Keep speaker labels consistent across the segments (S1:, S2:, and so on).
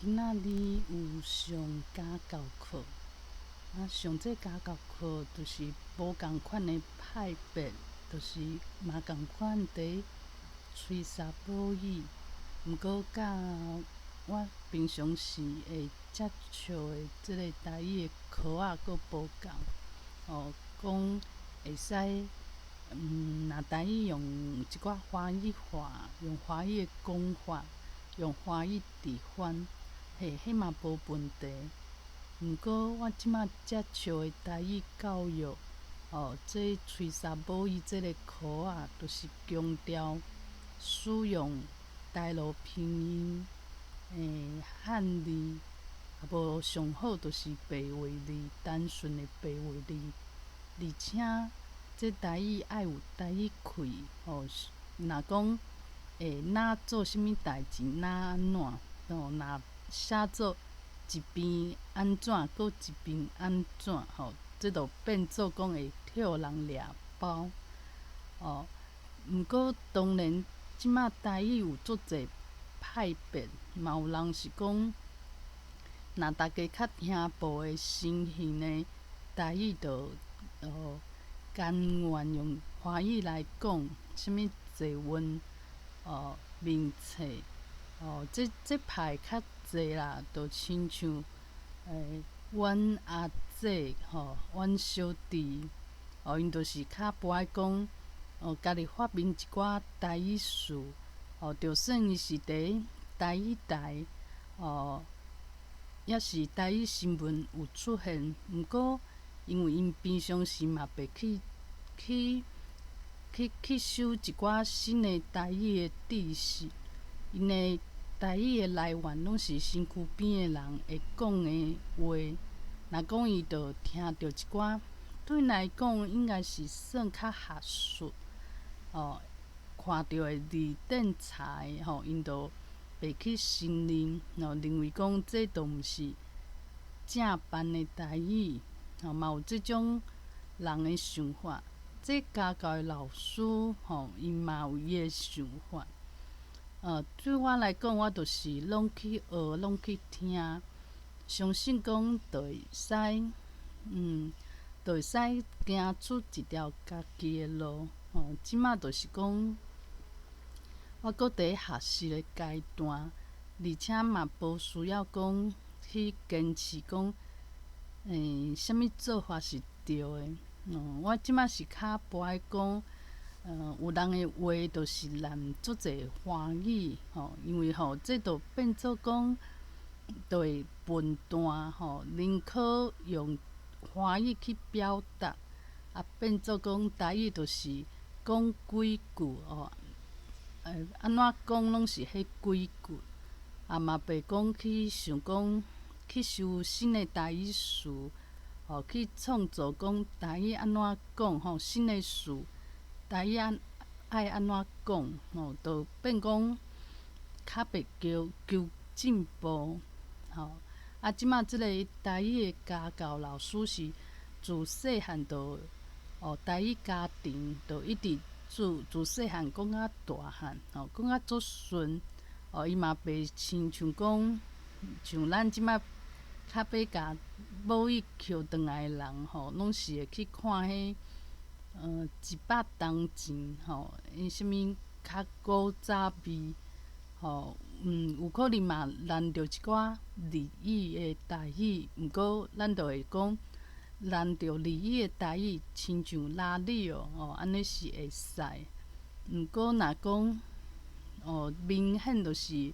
S1: 今仔日有上家教課，啊，上這家教課就是無仝款的派別，就是嘛仝款佇吹沙母語，毋過佮我平常時會接觸的這个台語的科仔閣無仝，哦，講會使，若台語用一寡華語話，用華語的講法，用華語直翻，嘿，彼嘛無問題。毋過我這馬接觸的台語教育，哦，這吹沙母語這个科仔，就是強調使用台羅拼音、漢字，啊無上好就是白話字，單純的白話字，而且這台語愛有台語氣，吼，若講若做啥物代誌，若按怎，吼，若寫做一邊按怎，閣一邊按怎，吼，這就變做講會予人掠包，哦。毋過當然，這馬台語有足濟派別，嘛有人是講，若逐家較聽無會新興的台語，就甘願用華語來講，啥物坐運，哦，面冊，哦，這派較濟啦，就親像阮阿姐吼，阮小弟，哦，𪜶就是較無愛講，哦，家己發明一寡台語詞，哦，就算伊是佇台語台，哦，抑是台語新聞有出現，毋過因為𪜶平常時嘛袂去收一寡新的台語的知識，𪜶的台語的來源攏是身軀邊的人會講的話，若講伊就聽著一寡，對𪜶來講應該是算較學術，哦，看著的字典查的吼，𪜶就袂去承認，哦，認為講這都毋是正版的台語，吼，嘛有這種人的想法。這家教的老師吼，伊嘛有伊的想法。對我來講，我就是攏去學，攏去聽，相信講就會使，就會使行出一條家己的路。吼，這馬就是講，我閣佇學習的階段，而且嘛無需要講去堅持講，啥物做法是對的。哦，我這馬是較無愛講，有人的話就是讓足濟華語，吼，因為吼，這就變做講，就會笨蛋吼，寧可用華語去表達，啊，變做講台語就是講幾句哦，按怎講攏是彼幾句，啊嘛袂講去想講去收新的台語詞。哦，去創造講台語按怎講吼，新的詞，台語按愛按怎講吼，就變講較袂求求進步吼。啊，這馬這个台語的家教老師是自細漢就哦，台語家庭就一直自細漢講甲大漢，吼，講甲足順。哦，伊嘛袂親像講像咱這馬較欲共母語抾轉來的人吼，攏是會去看彼100冬前吼，𪜶啥物較古早味吼，有可能嘛難著一寡日語的台語，毋過咱就會講難著日語的台語，親像拉里奧吼，按呢是會使。毋過若講哦，明顯就是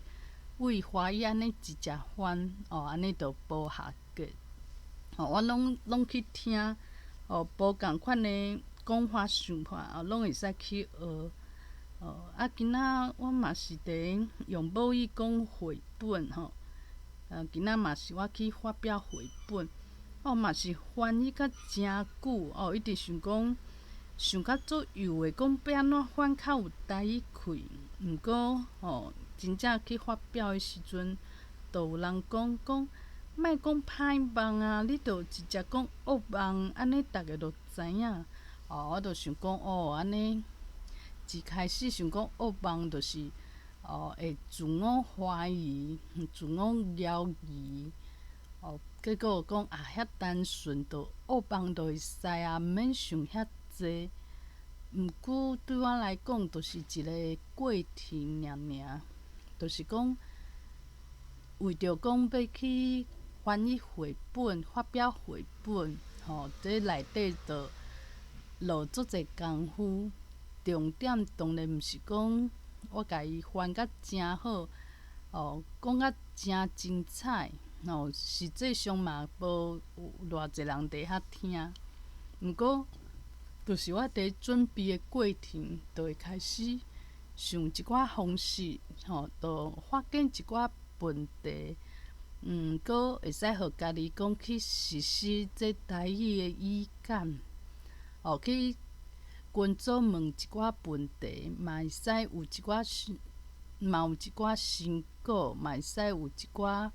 S1: 為華語按呢直接翻哦，按呢就無合格。吼，我攏去聽，哦，無仝款的講法想法，哦，攏會使去學。哦，啊，今仔我嘛是佇用母語講繪本吼，今仔嘛是我去發表繪本，哦，嘛是翻譯甲誠久，哦，一直想講，想甲足幼的，講欲按怎翻較有台語氣，毋過吼，真正去發表的時陣，就有人講講。莫講歹夢啊！你就直接講惡夢，按呢逐家就知影。哦，我就想講哦，按呢一開始想講惡夢就是哦，會自我懷疑、自我懷疑，哦，結果講啊，遐單純就學放就會使啊，毋免想遐濟。毋過對我來講，就是一个過程爾爾，就是講為著講欲去翻譯繪本、發表繪本，吼，這內底就落足濟工夫。重點當然毋是講我共伊翻甲誠好，哦，講甲誠精彩，吼，實際上嘛無有偌濟人佇遐聽。毋過，就是我佇準備的過程，就會開始想一寡方式，吼，就發現一寡問題，閣會使予家己講去實施這台語的語感，哦，去群組問一寡問題，嘛會使有一寡，嘛有一寡成果，嘛會使有一寡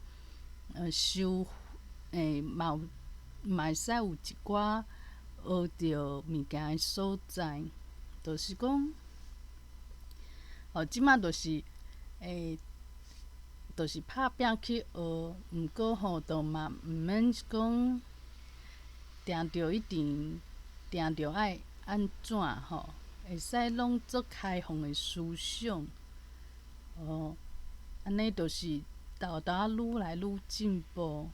S1: 收，嘛有嘛會使有一寡學著物件的所在，就是講，哦，這馬就是，就是拍拚去學，毋過吼，就嘛毋免講，定著一定定著愛按怎吼，會使攏做開放的思想，哦，按呢就是沓沓仔愈來愈進步。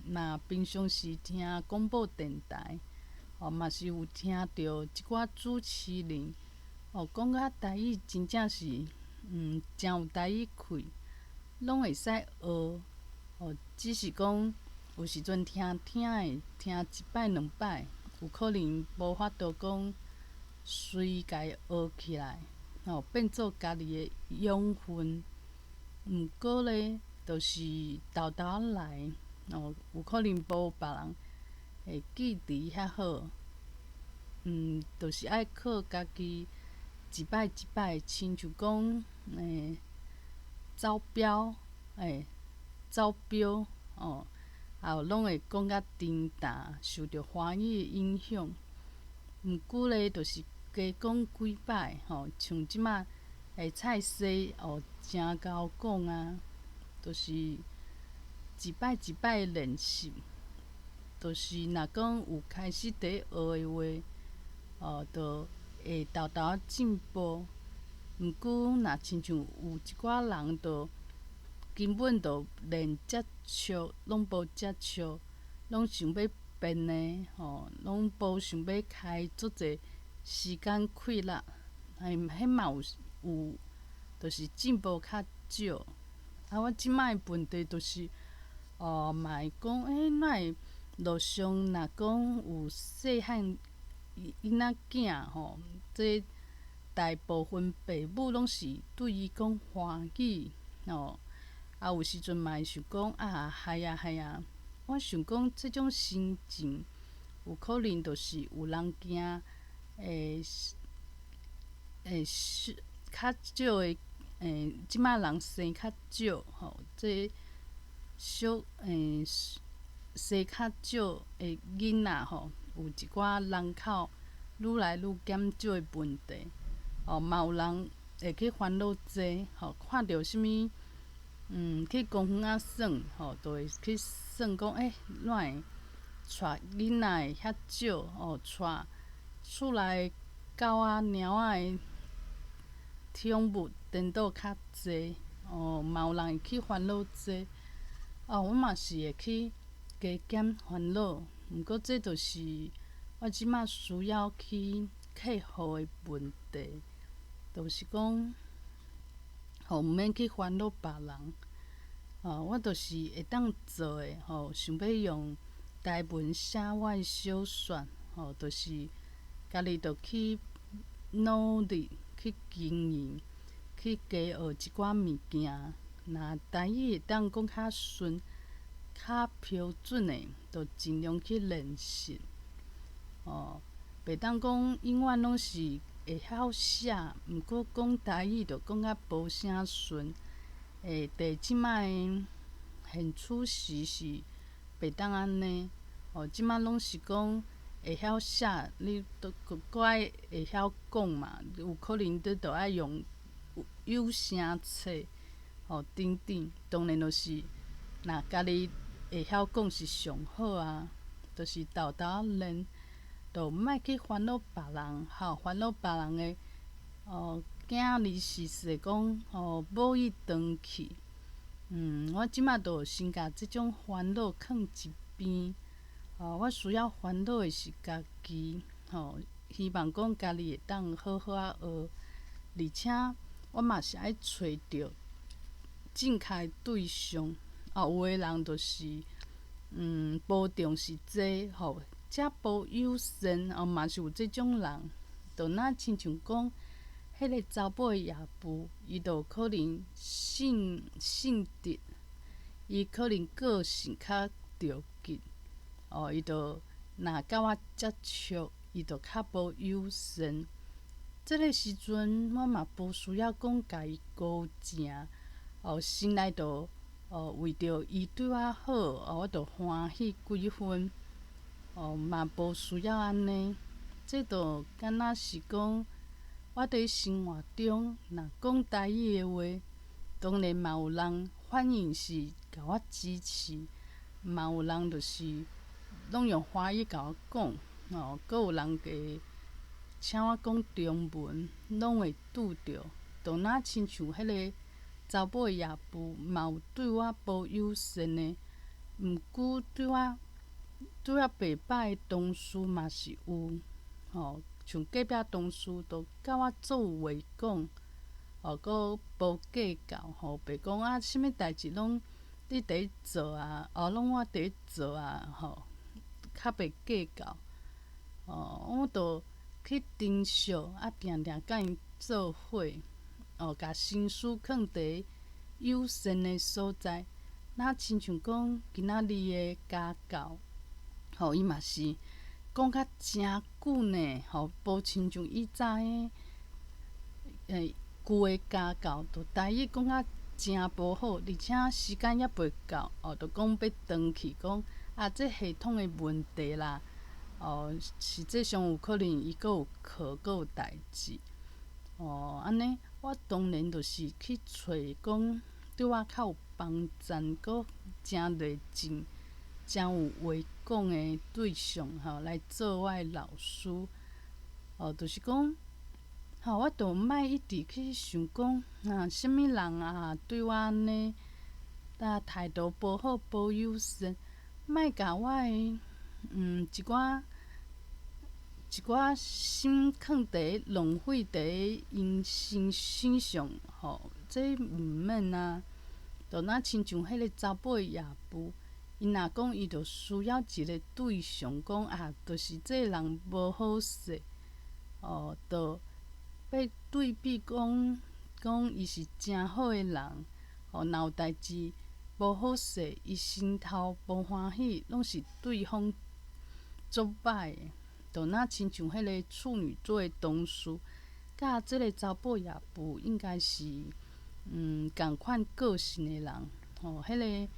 S1: 若平常時聽廣播電台，哦，嘛是有聽著一寡主持人，哦，講甲台語真正是，誠有台語氣，攏會使學，哦，只是講有時陣聽聽的，聽一擺兩擺，有可能無法度講隨共伊學起來，吼，變做家己的養分。毋過咧，就是沓沓仔來，哦，有可能無別人會記佇遐好，就是愛靠家己一擺一擺，親像講，走標，走標，哦，也有攏會講甲沉澹，受著華語的影響。毋過咧，就是加講幾擺，吼，像這馬的蔡司哦，誠𠢕講啊，就是一擺一擺練習，就是若講有開始佇學的話，哦，就會沓沓仔進步。毋過若親像有一寡人，就根本就連接觸攏無接觸，攏想欲變的吼，攏無想欲開足濟時間氣力，嘿，彼嘛有有，就是進步較少。啊，我這擺的問題就是，哦，嘛會講，哪會路上若講有細漢囡仔囝吼，這大部分爸母攏是對伊講華語，吼，啊有時陣嘛會想講啊，係啊係啊，我想講這種心情，有可能就是有人驚會會較少的，這擺人生較少吼，這小生較少的囡仔吼，有一寡人口愈來愈減少的問題，哦，嘛有人會去煩惱這，吼，看著啥物，去公園仔耍，吼，就會去算講，哪會帶囡仔會遐少，哦，帶厝內狗仔、貓仔的寵物顛倒較濟，哦，嘛有人會去煩惱這，哦，我嘛是會去加減煩惱，毋過這就是我這擺需要去克服的問題，就是講，吼，毋免去煩惱別人，哦，我就是會當做的，吼，想欲用台文寫我的小說，吼，就是家己著去努力去經營，去加學一寡物件，若台語會當講較順、較標準的，就盡量去練習。哦，袂當講永遠攏是會曉寫，毋過講台語就講甲無啥順。佇這擺的現處時是袂當按呢。哦，這擺攏是講會曉寫，你都閣閣愛會曉講嘛，有可能你著愛用有聲冊。吼等等，當然就是若家己會曉講是上好啊，就是沓沓仔練，就莫去煩惱別人，吼煩惱別人的哦，囝兒是說講吼母以長去。我這馬就先共這種煩惱囥一邊，哦，我需要煩惱的是家己，吼，希望講家己會當好好仔學，而且我嘛是愛揣著正確的對象，哦，有的人就是，無重視這吼，遮無友善，哦，嘛是有這種人，就若親像講，彼个查某的也夫，伊就可能性性質，伊可能個性較著急，哦，伊就若佮我接觸，伊就較無友善。這个時陣我嘛無需要講共伊高情，哦，先來就哦為著伊對我好，哦，我就歡喜幾分，哦，嘛無需要按呢。這就敢若是講，我佇生活中，若講台語的話，當然嘛有人反應是共我支持，嘛有人就是攏用華語共我講，哦，閣有人會請我講中文，攏會拄著。就若親像彼个查某的也夫，嘛有對我無友善的，毋過對我袂䆀的同事嘛是有，吼。像隔壁同事都佮我足有話講，哦，閣無計較，吼，白講啊，啥物代誌攏你佇咧做啊，哦，攏我佇咧做啊，吼，較袂計較，哦，我就去珍惜，啊，定定佮𪜶做伙，哦，共心思囥佇友善的所在，若親像講今仔日的家教，吼，伊嘛是。講甲誠久呢，吼，無親像以早的，舊的家教，就台語講甲誠無好，而且時間猶袂夠，哦，就講欲轉去，講啊，這系統的問題啦，哦，實際上有可能伊閣有課，閣有代誌，哦，按呢，我當然就是去揣講對我較有幫贊，閣誠熱情。誠有話講的對象吼，來做我的老師，哦，就是講，吼，我就莫一直去想講，啊，啥物人啊對我按呢，啊態度無好、無友善，莫共我的一寡心囥佇浪費佇𪜶身上，吼，這毋免啊，就若親像彼个查某的也夫。伊若講伊就需要一个對象，講啊，就是這个人無好勢，哦，就欲對比講講伊是誠好的人，哦，若有代誌無好勢，伊心頭無歡喜，攏是對方足歹的，就若親像彼个處女座的同事，佮這个查某也夫應該是仝款個性的人，吼，彼个。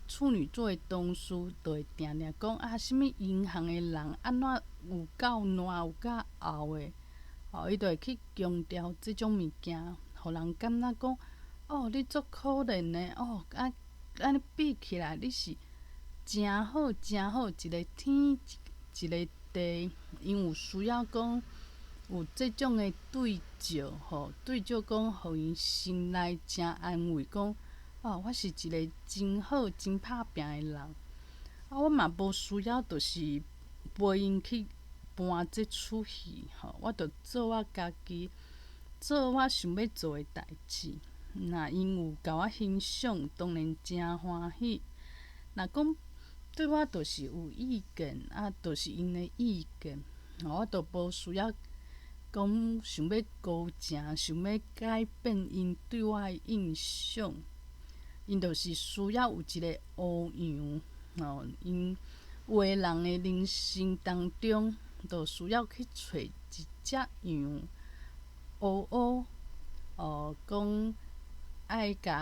S1: 處女座的同事就會定定講啊，啥物銀行的人按怎有夠爛，有夠敖的，哦，伊就會去強調這種物件，予人感覺講，哦，你足可憐的，哦，啊，按呢比起來，你是誠好誠好，一个天一个地，𪜶有需要講有這種的對照，吼，對照講，予𪜶心內誠安慰，講。哦，我是一个真好、真拍拚的人，啊，我嘛無需要，就是陪𪜶去搬這齣戲，吼，我就做我家己，做我想欲做的代誌。若𪜶有共我欣賞，當然誠歡喜。若講對我就是有意見，啊，就是𪜶的意見，我就無需要講想欲高情，想欲改變𪜶對我的印象。𪜶就是需要有一个烏羊，吼，𪜶有的人的人生當中，就需要去揣一隻羊，烏烏，哦，講愛共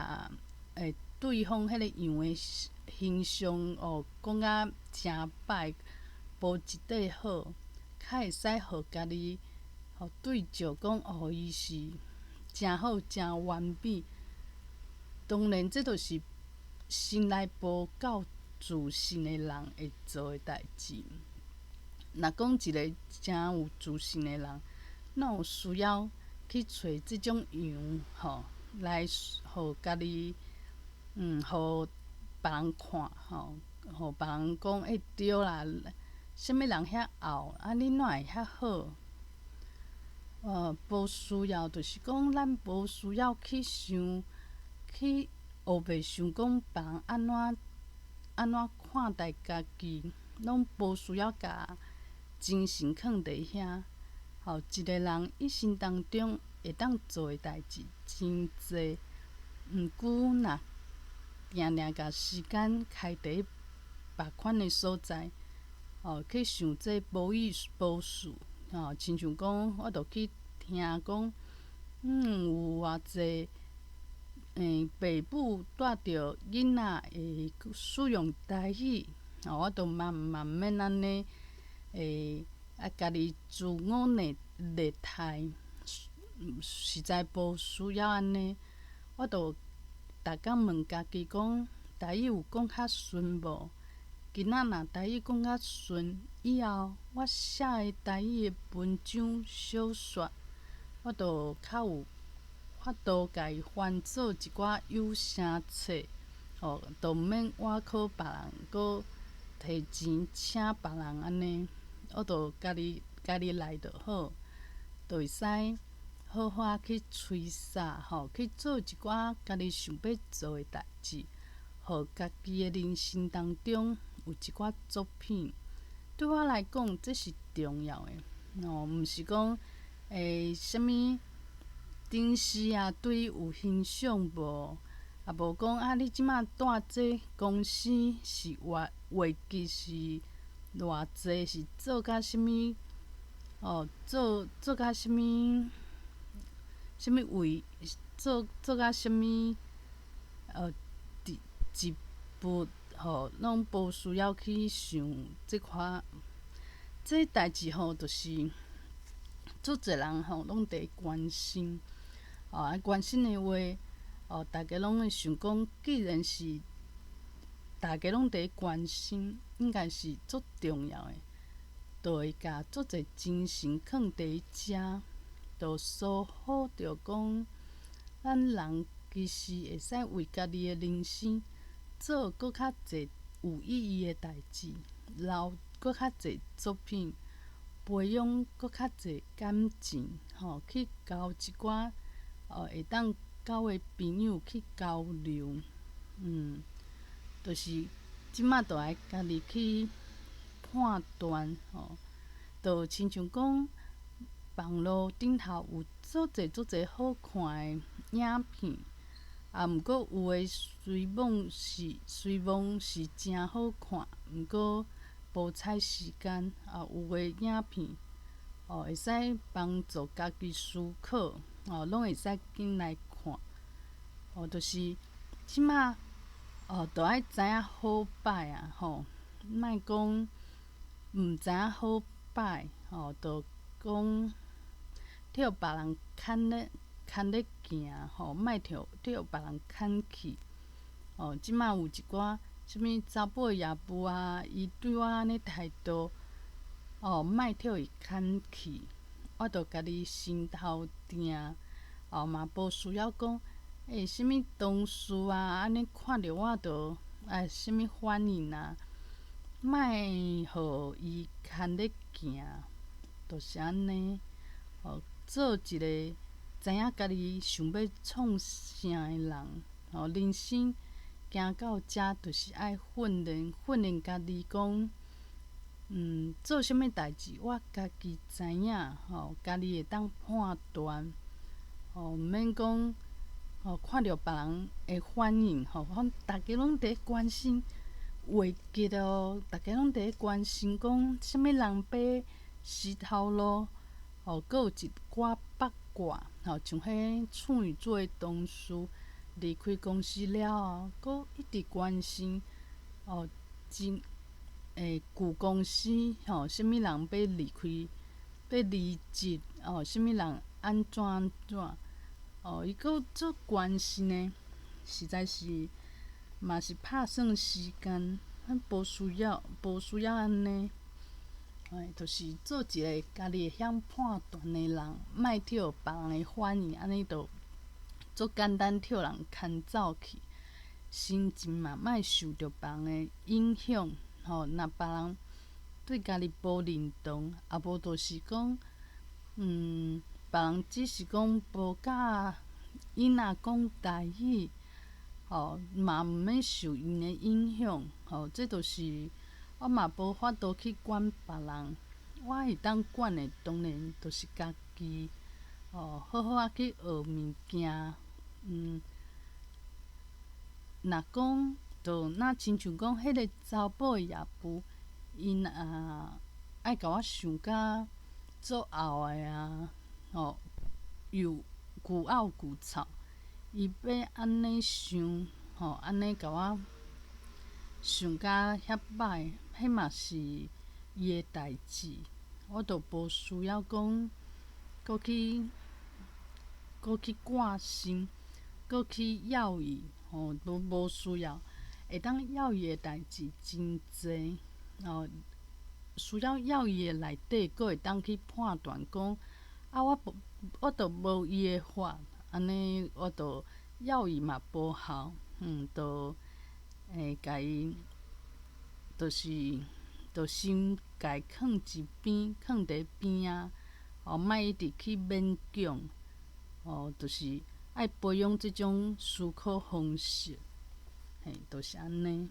S1: 對方彼个羊的形象哦，講甲誠歹，無一塊好，較會使予家己予對照講，哦，伊是誠好、誠完美。當然，這就是心內無夠自信的人會做的代誌。若講一个誠有自信的人，哪有需要去揣這種樣吼，來予家己，予別人看吼，予別人講欸對啦，啥物人遐漚，啊你哪會遐好？無需要，就是講咱無需要去想，去烏白想講別人按怎按怎看待家己，攏無需要共精神囥佇遐。吼，一个人一生當中會當做的代誌真濟，毋過若定定共時間開佇別款的所在，吼，去想這無意無事，吼，親像講，我著去聽講，有偌濟，爸母帶著囡仔會使用台語，吼，我著嘛嘛毋免按呢，啊，家己自我虐虐待，實在無需要按呢。我著逐工問家己講，台語有講較順無？今仔若台語講較順，以後我寫的台語的文章小說，我著較有法度共伊翻做一寡有聲冊，吼，著毋免倚靠別人，閣提錢請別人按呢，我著家己家己來就好，就會使好好去吹捒，吼，去做一寡家己想欲做的代誌，予家己的人生當中有一寡作品。對我來講，這是重要的，哦，毋是講啥物頂司啊，對你有欣賞無？啊，無講啊，你這馬蹛這公司是偌月給是偌濟，是做甲啥物？哦，做做甲啥物？啥物位？做做甲啥物？職職務吼，攏無需要去想這款。這代誌吼，就是足濟人吼攏佇關心。哦，啊，關心的話，哦，大家攏會想講，既然是大家攏佇關心，應該是足重要的，就會共足濟精神囥佇遮，就疏忽著講，咱人其實會使為家己的人生做閣較濟有意義的代誌，留閣較濟作品，培養閣較濟感情，吼，去交一寡哦會當交的朋友去交流，就是這馬就愛家己去判斷，吼，就親像講網路頂頭有足濟足濟好看的影片，啊，毋過有的雖罔是誠好看，毋過無采時間，啊，有的影片哦會使幫助家己思考，哦，攏會使緊來看，哦，就是這馬哦，著愛知影好歹啊，吼，莫講毋知影好歹，吼，就講替別人牽咧牽咧行，吼，莫替替別人牽去。哦，這馬有一寡啥物查埔的業務啊，伊對我按呢態度，哦，莫替伊牽去，我著家己心頭定，哦，嘛無需要講，欸，啥物同事啊，按呢看著我著啊，啥物反應啊，莫予伊牽咧行，就是按呢，哦，做一个知影家己想欲創啥的人，哦，人生行到遮，就是愛訓練訓練家己講，做啥物代誌我家己知影，吼，家己會當判斷，吼，毋免講，吼，看著別人的反應，吼，阮逐家攏佇關心，會記哦，逐家攏佇關心講，啥物人爬石頭路，吼，閣有一寡八卦，吼，像彼處女座的同事離開公司了後，閣一直關心，哦，真舊公司吼，啥物人欲離開，欲離職，哦，啥物人按怎按怎，哦，伊閣足關心的，實在是嘛是拍算時間，咱無需要，無需要按呢。哎，就是做一个家己會曉判斷的人，莫予別人的反應，按呢就足簡單予人牽走去。心情嘛，莫受著別人的影響，吼，若別人對家己無認同，啊無就是講，別人只是講無佮𪜶若講台語，吼，嘛毋免受𪜶的影響，吼，這就是我嘛無法度去管別人，我會當管的當然就是家己，吼，好好仔去學物件，若講，就若親像講彼个查某的業務，伊若愛共我想甲足漚的啊，吼，又舊漚舊臭，伊欲按呢想，吼，按呢共我想甲遐歹，彼嘛是伊的代誌，我就無需要講，閣去掛心，閣去猶豫，吼，都無需要。會當猶豫的代誌真濟，吼，需要猶豫的內底，閣會當去判斷講，啊，我無，我就無伊的法，按呢我就猶豫嘛無效，就會共伊，就是，就先共伊囥一邊，囥佇邊仔，吼，莫一直去勉強，吼，就是愛培養這種思考方式，嘿，就是按呢。